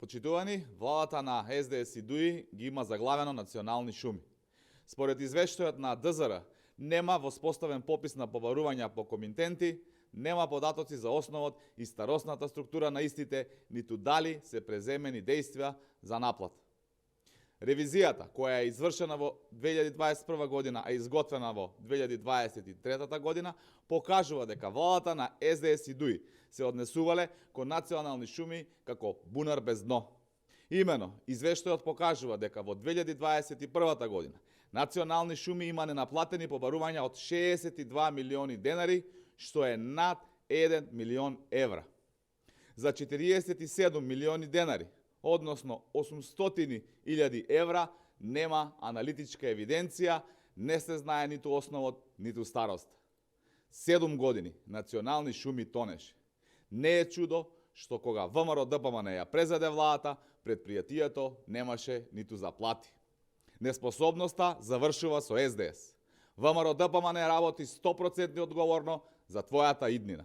Почитувани, владата на СДС и ДУИ ги има заглавено национални шуми. Според извештајот на ДЗР, нема воспоставен попис на побарувања по комитенти, нема податоци за основот и старосната структура на истите, ниту дали се преземени действија за наплата. Ревизијата, која е извршена во 2021 година, а изготвена во 2023 година, покажува дека владата на СДС и ДУИ се однесувале кон национални шуми како бунар без дно. Имено, извештајот покажува дека во 2021 година национални шуми има ненаплатени побарувања од 62 милиони денари, што е над 1 милион евра. За 47 милиони денари, односно 800.000 евра, нема аналитичка евиденција, не се знае ниту основот, ниту старост. 7 години национални шуми тонеше. Не е чудо што кога ВМРО ДПМН ја презаде владата, предпријатието немаше ниту заплати. Неспособноста завршува со СДС. ВМРО ДПМН работи 100% одговорно за твојата иднина.